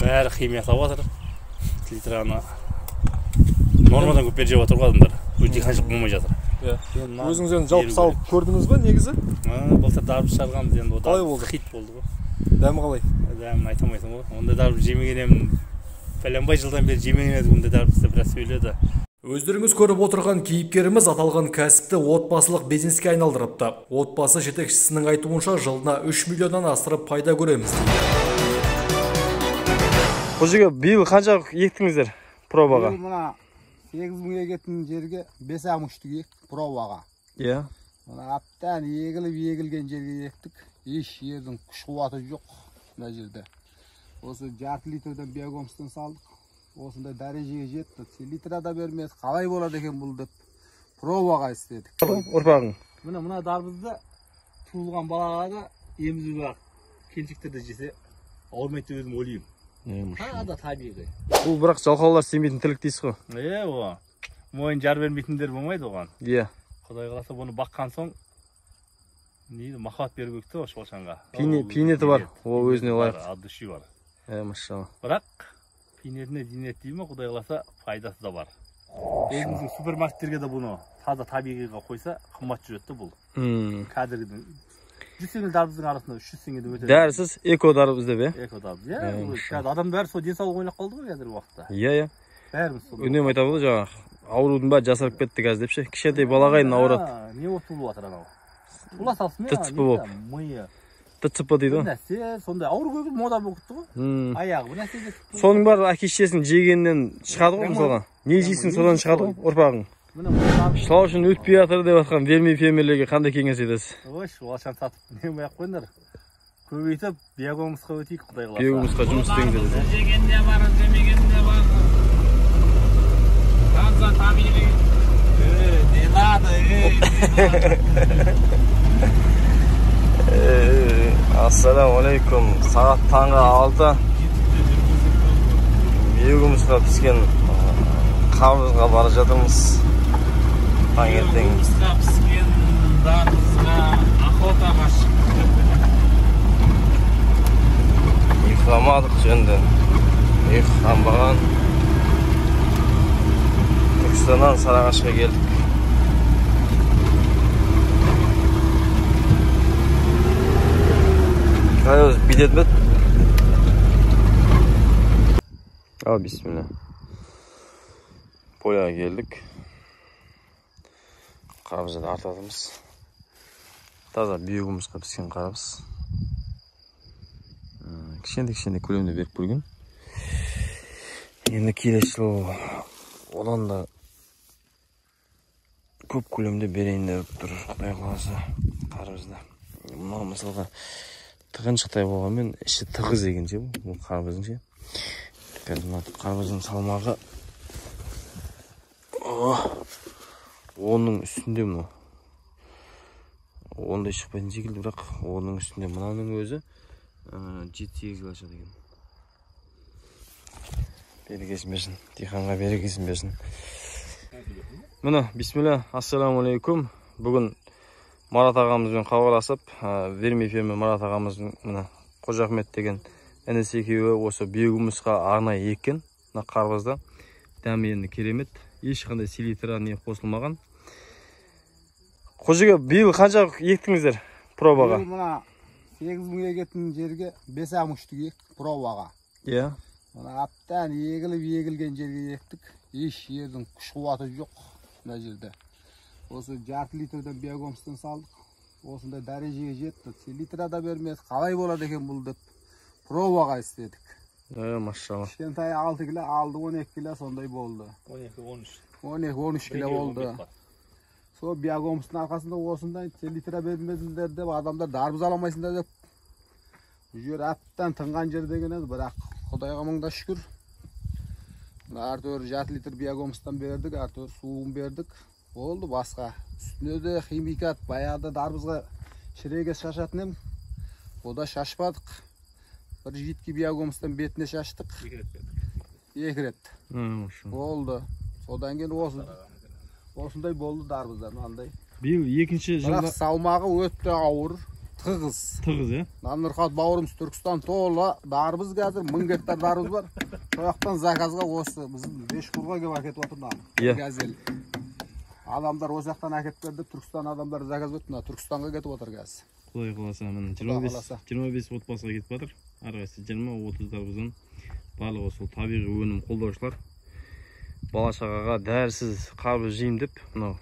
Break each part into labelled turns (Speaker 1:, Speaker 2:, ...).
Speaker 1: Бәрі химия салып жатыр. Селитраны нормадан көп жеп жатыр ғой адамдар. Өз диқаншылық болмай жатыр.
Speaker 2: Иә. Өзіңіз енді жалпы салып көрдіңіз ба негізі?
Speaker 1: Былтыр дарбыз шығарғанбыз енді, о
Speaker 2: қалай болды?
Speaker 1: Хит болды ғой.
Speaker 2: Дәмі қалай?
Speaker 1: Дәмін айта алмайсың ғой. Ондай дарбыз жемеген едім. Пәленбай жылдан бері жемеген едік ондай дарбызды, біраз сөйледі.
Speaker 3: Өздеріңіз көріп отырған кейіпкеріміз аталған кәсіпті отбасылық бизнеске айналдырыпты. Отбасы жетекшісінің айтуынша жылына 3 миллионнан асырып пайда көреміз дейді.
Speaker 4: Қожеке, биыл қанша ектіңіздер пробаға?
Speaker 5: Биыл мына 8 мың егетін жерге 5 мың штук ектік пробаға.
Speaker 4: Иә.
Speaker 5: Мына әбден егіліп егілген жерге ектік. Еш жердің күш қуаты жоқ мына жерде. Осы жарты литрден биогумустан салдық. Осындай дәрежеге жетті. Селитра да бермеді. Қалай болады екен бұл деп пробаға істедік.
Speaker 4: Ұрпағың.
Speaker 1: Міне, мына дарбызды туылған балаға да емізу, бірақ келіншектер де жесе ауырмайды деп өзім ойлаймын. Таза табиғи.
Speaker 4: Бұл бірақ жалқаулар істемейтін тірлік дейсіз ғой.
Speaker 1: Е, о. Мойын жар бермейтіндер болмайды оған.
Speaker 4: Иә.
Speaker 1: Құдай қаласа, бұны баққан соң не дейді, махаббат беру керек те шолшанға.
Speaker 4: Пейнеті бар, ол өзіне лайық.
Speaker 1: От души бар.
Speaker 4: Е, машалла.
Speaker 1: Бірақ пейнетіне зейнет дей ме, Құдай қаласа, пайдасы да бар. Өзіміздің супермаркеттерге де бұны таза табиғиға қойса, қымбат жүреді де бұл. Қазіргіден 100 теңге дарбыздың арасында 300 теңгеден өтеді.
Speaker 4: Дәрісіз эко дарбыз деп, иә?
Speaker 1: Эко дарбыз, иә. Қазір адам бәрі сол денсаулық ойлап қалды ғой қазіргі уақытта.
Speaker 4: Иә, иә.
Speaker 1: Бәріміз сол.
Speaker 4: Үнемі айтамыз ғой жаңағы, аурудың бәрі жасарып кетті қазір деп ше. Кішкентай балаға дейін ауырады.
Speaker 1: Не болып туылып жатыр анау? Туыла салысымен
Speaker 4: ДЦП болып.
Speaker 1: Миы.
Speaker 4: ДЦП дейді
Speaker 1: бір
Speaker 4: ғой.
Speaker 1: Нәрсе сондай ауру көп, мода болып кетті ғой. Аяғы бір нәрсе кетіп.
Speaker 4: Соның бәрі әке шешесінің жегенінен шығады ғой мысалға. Не жейсің, содан шығады ғой ұрпағың.
Speaker 1: Міне, мына
Speaker 4: Сол үшін өтпей жатыр деп жатқан фермерлерге қандай кеңес айтасыз?
Speaker 1: Ой, шолшан сатып не ақ қойыңдар. Көбейтіп биогумусқа өтейік, Құдай қаласа.
Speaker 4: Биогумусқа жұмыс істеңдер.
Speaker 6: Жеген де бар, жемеген де бар. Таза табиғи. Не надо, ей, не надо.
Speaker 4: Ассалаумағалейкум. Сағат таңғы 6. Биогумусқа піскен қарбызға бара жатырмыз. Таңертең.
Speaker 6: Биогумусқа піскен дарбызға охотаға шықтық.
Speaker 4: Ұйықтамадық енді. Ұйқы қанбаған. Түркістаннан Сарыағашқа келдік. Қалай өзі бүйтеді ме? Ал, бисмилля. Поляға келдік. Қарбызды артатырмыз. Таза биогумусқа піскен қарбыз. Кішкентай-кішкентай көлемде беріп көрген. Енді келесі жылы одан да көп көлемде берейін деп тұр, Құдай қаласа, қарбызды. Мынау мысалға тығыншықтай болғанмен іші тығыз екен ше, бұл қарбыздың ше. Қазір мына қарбыздың салмағы 10-ның үстінде мынау. Ондай шықпайтын секілді, бірақ 10-ның үстінде. Мынаның өзі 7-8 кило шығады екен. Берекесін берсін, диқанға берекесін берсін. Міне, бисмилля, ассалаумағалейкум. Бүгін Марат ағамызбен хабарласып, Верми фермер Марат ағамыздың міне Қожа Ахмет деген інісі екеуі осы биогумусқа арнайы еккен мына қарбызды. Дәмі енді керемет, ешқандай селитра не қосылмаған. Қожеке, биыл қанша ектіңіздер пробаға?
Speaker 5: Биыл мына 8 мың егетін жерге 5 мың штук ектік пробаға.
Speaker 4: Иә.
Speaker 5: Мына әбден егіліп егілген жерге ектік. Еш жердің күш қуаты жоқ мына жерде. Осы жарты литрден биогумустан салдық. Осындай дәрежеге жетті. Селитра да бермеді. Қалай болады екен бұл деп пробаға істедік.
Speaker 4: Е, машалла.
Speaker 5: Кішкентай 6 кило, алды 12 кило сондай болды.
Speaker 1: 12, 13.
Speaker 5: 12, 13 кило болды. Сол биогумустың арқасында осындай селитра бермедіңдер деп адамдар дарбыз ала алмайсыңдар деп. Бұл жер әбден тынған жер деген еді, бірақ Құдайға мың да шүкір. Мына әйтеуір жарты литр биогумустан бердік, әйтеуір суын бердік. Болды басқа. Үстіне де химикат, баяғыда дарбызға шіреге шашатын едім. О да шашпадық. Бір жидкий биогумустан бетіне шаштық.
Speaker 1: Екі рет бердік.
Speaker 5: Екі рет.
Speaker 4: Машалла.
Speaker 5: Болды. Содан кейін осындай болды дарбыздар мынандай.
Speaker 4: Биыл екінші
Speaker 5: Бірақ
Speaker 4: жылда
Speaker 5: салмағы өте ауыр. Тығыз.
Speaker 4: Тығыз, иә?
Speaker 5: Мына Нұрқат бауырымыз Түркістан толы дарбыз қазір 1000 гектар дарбыз бар. Сол жақтан заказға осы біздің Бешқұрға келіп әкетіп отыр мынаны.
Speaker 4: Иә.
Speaker 5: Газель. Адамдар осы жақтан әкетіп берді, Түркістан адамдары заказ берді, мына Түркістанға кетіп отыр қазір.
Speaker 4: Құдай қаласа, міне 25 отбасыға кетіп жатыр. Әрқайсысы 20-30 дарбыздан. Барлығы сол табиғи өнім қолдаушылар. Бала шағаға дәрісіз қарбыз жеймін деп, мынау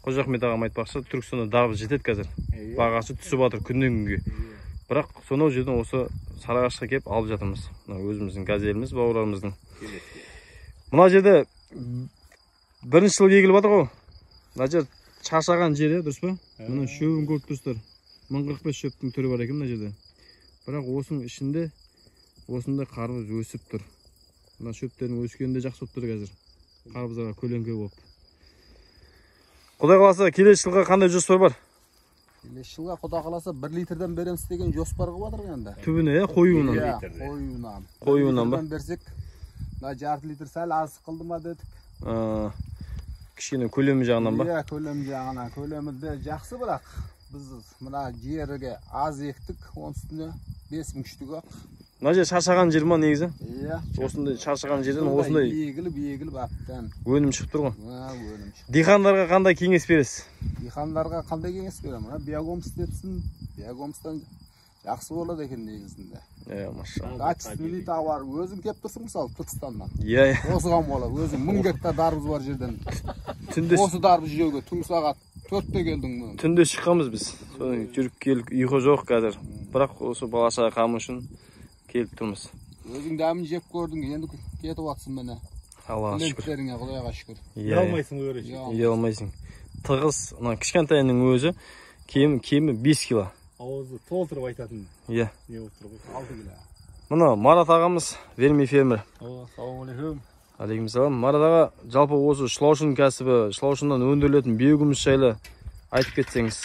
Speaker 4: Қожа Ахмет ағам айтпақшы, Түркістанда дарбыз жетеді қазір. Бағасы түсіп жатыр күннен күнге. Бірақ сонау жерден осы Сарыағашқа келіп алып жатырмыз. Мына өзіміздің газеліміз, бауырларымыздың. Мына жерде бірінші жыл егіліп жатыр ғой. Мына жер шаршаған жер, дұрыс па? Мына шөбін көріп тұрсыздар. 1045 шөптің түрі бар екен мына жерде. Бірақ осының ішінде осындай қарбыз өсіп тұр. Мына шөптердің өскені де жақсы болып тұр қазір. Қарбыздарға көлеңке болып. Құдай қаласа, келесі жылға қандай жоспар бар?
Speaker 5: Келесі жылға Құдай қаласа 1 литрден береміз деген жоспар қылып жатыр енді.
Speaker 4: Түбіне, иә, қоюынан.
Speaker 5: Иә, қоюынан.
Speaker 4: Қоюынан ба?
Speaker 5: Берсек, мына жарты литр сәл аз қылды ма дедік.
Speaker 4: Кішкене көлемі жағынан ба?
Speaker 5: Иә, көлем жағынан. Көлемі де жақсы, бірақ біз мына жерге аз ектік, оның үстіне 5000 штук ақ.
Speaker 4: Мына жер шаршаған жер ма негізі?
Speaker 5: Иә.
Speaker 4: Осындай шаршаған жерден осындай
Speaker 5: егіліп әбден
Speaker 4: өнім шығып тұр ғой.
Speaker 5: Өнім шығып.
Speaker 4: Диқандарға қандай кеңес бересіз?
Speaker 5: Диқандарға қандай кеңес беремін? Мына биогумус депсін, биогумустан жақсы болады екен негізінде.
Speaker 4: Иә, машалла.
Speaker 5: Качественный товар. Өзің келіп тұрсың мысалы Түркістаннан.
Speaker 4: Иә, иә.
Speaker 5: Осыған бола, өзің 1000 гектар дарбыз бар жерден.
Speaker 4: Түнде
Speaker 5: осы дарбыз жеуге түнгі сағат 4-те келдің міне.
Speaker 4: Түнде шыққанбыз біз. Содан жүріп келіп ұйқы жоқ қазір. Бірақ осы бала шаға қамы үшін келіп тұрмыз.
Speaker 5: Өзің дәмін жеп көрдің, енді кетіп жатсың міне.
Speaker 4: Аллаға шүкір.
Speaker 5: Клиенттеріңе Құдайға шүкір.
Speaker 4: Иә,
Speaker 1: алмайсың ғой короче.
Speaker 4: Ие алмайсың. Тығыз, мына кішкентайының өзі кемі 5 кило.
Speaker 1: Ауызды толтырып айтатын.
Speaker 4: Иә.
Speaker 1: Не болып тұр ғой?
Speaker 5: 6 кило.
Speaker 4: Мына Марат ағамыз верми фермер.
Speaker 1: Ассалаумағалейкум.
Speaker 4: Алейкумсалам. Марат аға, жалпы осы шылаушын кәсібі, шылаушыннан өндірілетін биогумус жайлы айтып кетсеңіз.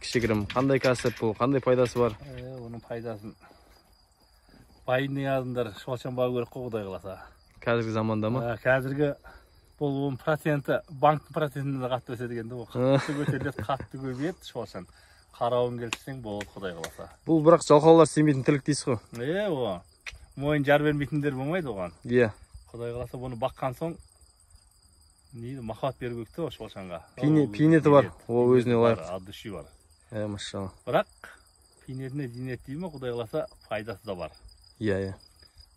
Speaker 4: Кішігірім қандай кәсіп бұл, қандай пайдасы бар?
Speaker 1: Оның пайдасын байының адамдар шылаушын бағу керек қой, Құдай қаласа.
Speaker 4: Қазіргі заманда ма?
Speaker 1: Қазіргі бұл оның проценті, банктың процентінен де қатты өседі екен де, ол қатты көтеріледі, қатты көбейеді шылаушын. Қарауын келтірсең болады, Құдай қаласа.
Speaker 4: Бұл бірақ жалқаулар істемейтін тірлік дейсіз ғой?
Speaker 1: Е, о. Мойын жар бермейтіндер болмайды оған.
Speaker 4: Иә.
Speaker 1: Құдай қаласа бұны баққан соң не махаббат беру керек те шылаушынға.
Speaker 4: Пейнеті бар, ол өзіне лайық.
Speaker 1: От души бар.
Speaker 4: Е, машалла.
Speaker 1: Бірақ пейнетіне зейнет дейді ме, Құдай қаласа пайдасы да бар.
Speaker 4: Иә, иә.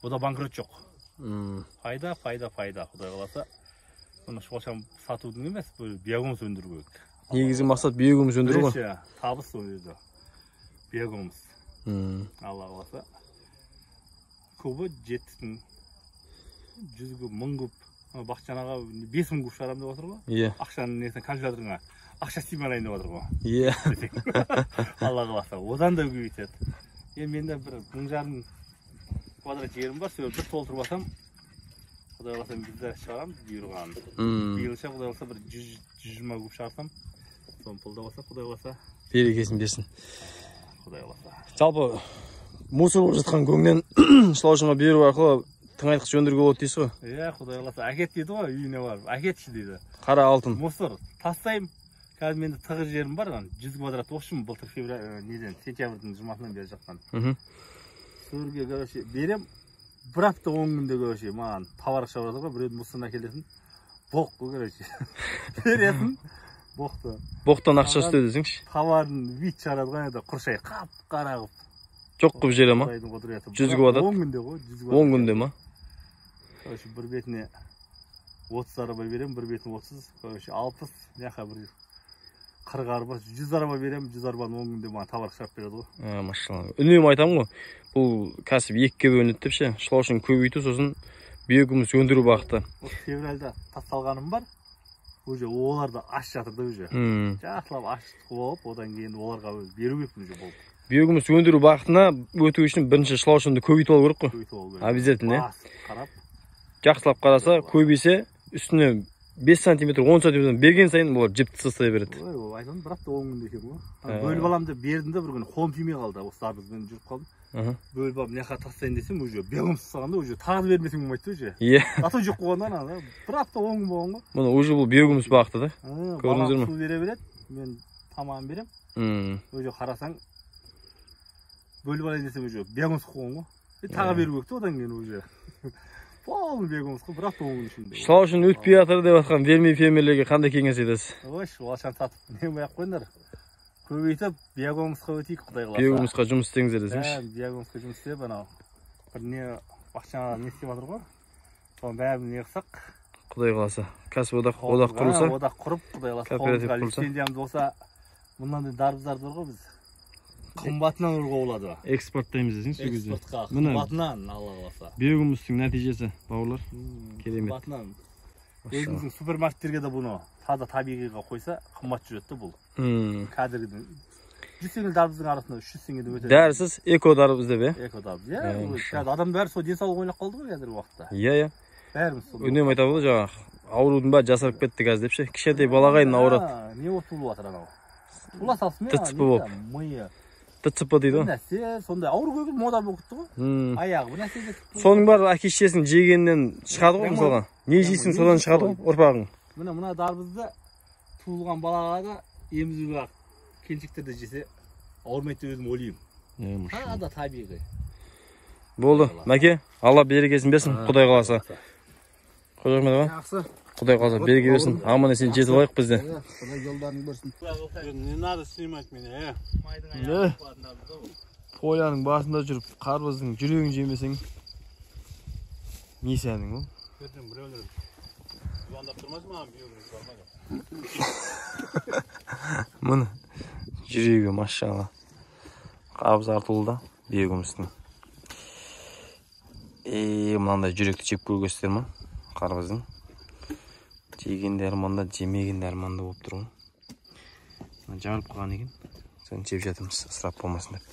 Speaker 1: Бұда банкрот жоқ. Пайда, пайда, пайда. Құдай қаласа бұны шылаушын сатудың емес, бұл биогумус өндіру керек.
Speaker 4: Негізгі мақсат биогумус өндіру ғой.
Speaker 1: Бірінші табыс ол жерде. Биогумус. Алла қаласа көбі 7000, 100 куб, 1000 куб, Бақытжан аға 5000 куб шығарамын деп отыр ғой.
Speaker 4: Иә.
Speaker 1: Ақшаның несін калькуляторыңа ақша істей алайын деп отыр ғой.
Speaker 4: Иә.
Speaker 1: Алла қаласа одан да көбейтеді. Енді менде бір 1500 квадрат жерім бар, сол бір толтырып алсам, Құдай қаласа біз де шығарамыз бұйырған. Биылша Құдай қаласа бір 100-120 куб шығарсам, соны пұлда болса, Құдай қаласа
Speaker 4: берекесін берсін.
Speaker 1: Құдай қаласа.
Speaker 4: Жалпы мусор болып жатқан көңнен шылаушынға беру арқылы тыңайтқыш өндіруге болады дейсіз ғой?
Speaker 1: Иә, Құдай қаласа әкет дейді ғой, үйіне барып әкетші дейді.
Speaker 4: Қара алтын.
Speaker 1: Мусор тастаймын. Қазір менде тығыз жерім бар, 100 квадрат общем былтыр февраль неден сентябрьдің 20-сынан бері жатқан. Сөрге короче берем, бір апта 10 күнде короче маған товар шығарып жатыр ғой, біреудің мусорын әкелесің, боқ қой короче. Бересің, боқты.
Speaker 4: Боқтан ақша істеу десеңші.
Speaker 1: Товарын вид шығарады ғой, енді құршай қап-қара қылып.
Speaker 4: Жоқ қылып жібере ма? 100 квадрат.
Speaker 1: 10 күнде ғой, 100 квадрат.
Speaker 4: 10 күнде ма?
Speaker 1: Короче, бір бетіне 30 арба берем, бір бетіне 30, короче 60, мынақа бір 40 арба, 100 арба берем, 100 арбаны 10 күнде маған товар шығарып береді ғой.
Speaker 4: Машалла. Үнемі айтамын ғой, бұл кәсіп екіге бөлінеді деп ше, шылаушын көбейту, сосын биогумус өндіру бағыты.
Speaker 1: Осы февральда тасталғаным бар, уже олар да аш жатыр да уже. Жақсылап аш болып, одан кейін оларға беру керек уже болды.
Speaker 4: Биогумус өндіру бағытына өту үшін бірінші шылаушынды көбейтіп алу керек қой.
Speaker 1: Көбейтіп алу керек.
Speaker 4: Обязательно.
Speaker 1: Қарап.
Speaker 4: Жақсылап қараса, көбейсе, үстіне 5 сантиметр, 10 сантиметр берген сайын бұлар жіпті састай береді.
Speaker 1: Ой, айтамын, бір апта 10 күнде екен ғой. Бөліп аламын деп бердім де бір күні қолым тимей қалды. Осы дарбызбен жүріп қалдым. Бөліп алып, мына жаққа тастайын десем, уже биогумус тастағанда уже тағы бермесең болмайды да уже.
Speaker 4: Иә.
Speaker 1: Ата жоқ болғанда ана бір апта 10 күн болған ғой.
Speaker 4: Мұны уже бұл биогумус бағыты да. Көрдіңіздер ме?
Speaker 1: Су бере береді, мен тамағын беремін. Уже қарасаң Бөліп алайын десем уже биогумус қойған ғой. Тағы беру керек те одан кейін уже. Полный биогумус қой, бірақ 10 күн ішінде.
Speaker 4: Шылау үшін өтпей жатыр деп жатқан верми фермерлерге қандай кеңес айтасыз?
Speaker 1: Ой, олашаны сатып не қылмай-ақ қойыңдар. Көбейтіп биогумусқа өтейік, құдай қаласа.
Speaker 4: Биогумусқа жұмыс істеңіздер десеңші.
Speaker 1: Биогумусқа жұмыс істеп, анау бір не бақша не істеп жатыр ғой. Соның бәрін не қылсақ,
Speaker 4: құдай қаласа, кәсіподақ одақ құрылса,
Speaker 1: одақ құрып, құдай қаласа, қолымызға лицензиямыз болса, мынандай дарбыздар бар ғой біз. Қымбатынан ұруға болады.
Speaker 4: Экспорттаймыз десең сол кезде.
Speaker 1: Экспортқа қымбатынан, Алла қаласа.
Speaker 4: Биогумустың нәтижесі, бауырлар, керемет.
Speaker 1: Қымбатынан. Өзіміздің супермаркеттерге де бұны таза табиғиға қойса, қымбат жүреді де бұл. Қазіргіден 100 теңге дарбыздың арасында 300 теңгеден өтеді.
Speaker 4: Дәрісіз эко дарбыз деп, иә?
Speaker 1: Эко дарбыз, иә. Қазір адам бәрі сол денсаулық ойлап қалды ғой қазіргі уақытта.
Speaker 4: Иә, иә.
Speaker 1: Бәріміз сол.
Speaker 4: Үнемі айтады ғой жаңағы, аурудың бәрі жасарып кетті қазір деп ше. Кішкентай балаға дейін ауырады.
Speaker 1: Не болып туылып жатыр анау? Туыла салысымен
Speaker 4: ТЦП болып.
Speaker 1: Миы.
Speaker 4: ТЦП дейді ғой.
Speaker 1: Бір нәрсе сондай ауру көріп мода болып кетті ғой. Аяғы бір нәрсе деп.
Speaker 4: Соның бәрі әке шешесінің жегенінен шығады ғой мысалға. Не жейсің содан шығады ғой ұрпағың.
Speaker 1: Міне мына дарбызды туылған балаға да емізуге келіншектер де жесе ауырмайды деп өзім ойлаймын. Таза табиғи.
Speaker 4: Болды, Мәке, Алла берекесін берсін, Құдай қаласа. Қожа Ахмет аға.
Speaker 5: Жақсы.
Speaker 4: Құдай қаласа береке берсін. Аман есен жетіп алайық бізде.
Speaker 5: Құдай жолдарын берсін.
Speaker 6: Не надо снимать меня,
Speaker 4: Не? Поляның басында жүріп қарбыздың жүрегін жемесең не сәнің ол?
Speaker 6: Ертең біреулер звондап тұрмасын маған, биогумус бар ма деп.
Speaker 4: Міне жүрегі машалла. Қарбыз артулы да биогумустың. Мынандай жүректі жеп көргенсіздер ма? Қарбыздың. Жеген де арманда, жемеген де арманда болып тұр ғой. Мына жарып қалған екен. Соны жеп жатырмыз, ысырап болмасын деп.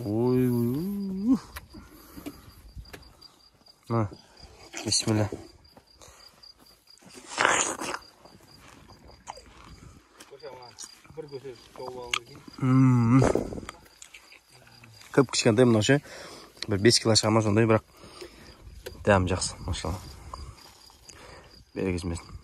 Speaker 4: Ой, ой, ой. Мына, бисмилля. Көп кішкентай мынау ше. Бір 5 кило шыға ма сондай, бірақ дәмі жақсы, машалла. Берекесін берсін.